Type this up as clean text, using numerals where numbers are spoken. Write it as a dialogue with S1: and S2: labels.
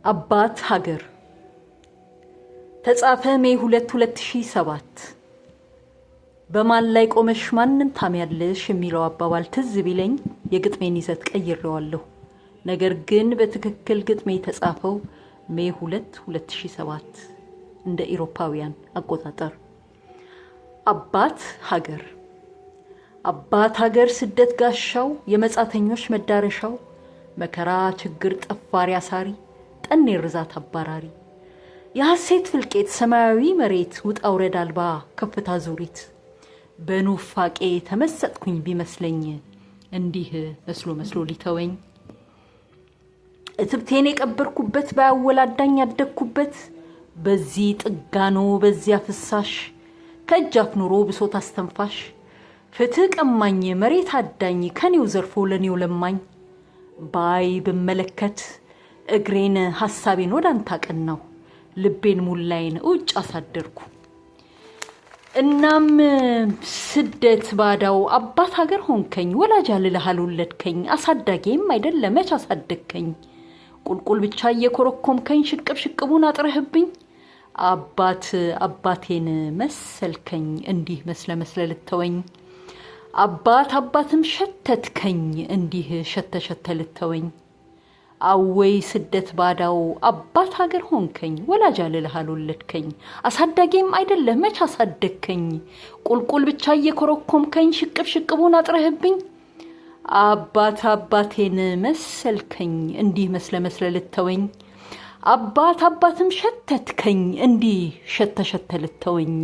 S1: አባት ሀገር ተጻፈ May 2 2007። በማን ላይ ቆመሽ ማንን ታሚያለሽ የሚለው አባባል ትዝ ቢለኝ የግጥሜን ይዘት ቀይሬዋለሁ። ነገር ግን በትክክል ግጥሜ የተጻፈው May 2 2007 እንደ ኢሮፓውያን አቆጣጠር። አባት ሀገር። አባት ሀገር ስደት ጋሻው፣ የመጻተኞች መዳረሻው፣ መከራ ችግር ጠፋሪ አሳሪ፣ ጠኔ ርዛት አባራሪ፣ የሐሴት ፍልቄት ሰማያዊ መሬት፣ ውጣ ውረድ አልባ ከፍታ ዙሪት። በኑፋቄ ተመሰጥኩኝ ቢመስለኝ እንዲህ መስሎ መስሎ ሊተወኝ። እትብቴን የቀበርኩበት ባያወላዳኝ ያደግኩበት፣ በዚህ ጥጋኖ በዚያ ፍሳሽ፣ ከእጅ አፍ ኑሮ ብሶት አስተንፋሽ፣ ፍትህ ቀማኝ መሬት አዳኝ፣ ከኔው ዘርፎ ለኔው ለማኝ። ባይ ብመለከት እግሬን ሀሳቤን ወደ አንተ አቀናሁ፣ ልቤን ሙላይን እውጭ አሳደርኩ። እናም ስደት ባዳው አባት ሀገር ሆንከኝ፣ ወላጅ አልልህ አልወለድከኝ፣ አሳዳጊም አይደለ መች አሳደግከኝ፣ ቁልቁል ብቻ እየኮረኮምከኝ ሽቅብ ሽቅቡን አጥረህብኝ፣ አባት አባቴን መሰልከኝ እንዲህ መስለ መስለ ልተወኝ። አባት አባትም ሸተትከኝ እንዲህ ሸተ ሸተ ልተወኝ። አወይ ስደት ባዳው አባት ሀገር ሆንከኝ፣ ወላጅ አልልህ አልወለድከኝ፣ አሳዳጊም አይደለህ መች አሳደግከኝ፣ ቁልቁል ብቻ እየኮረኮምከኝ ሽቅብ ሽቅቡን አጥረህብኝ፣ አባት አባቴን መሰልከኝ እንዲህ መስለ መስለ ልተወኝ። አባት አባትም ሸተትከኝ እንዲህ ሸተ ሸተ ልተወኝ።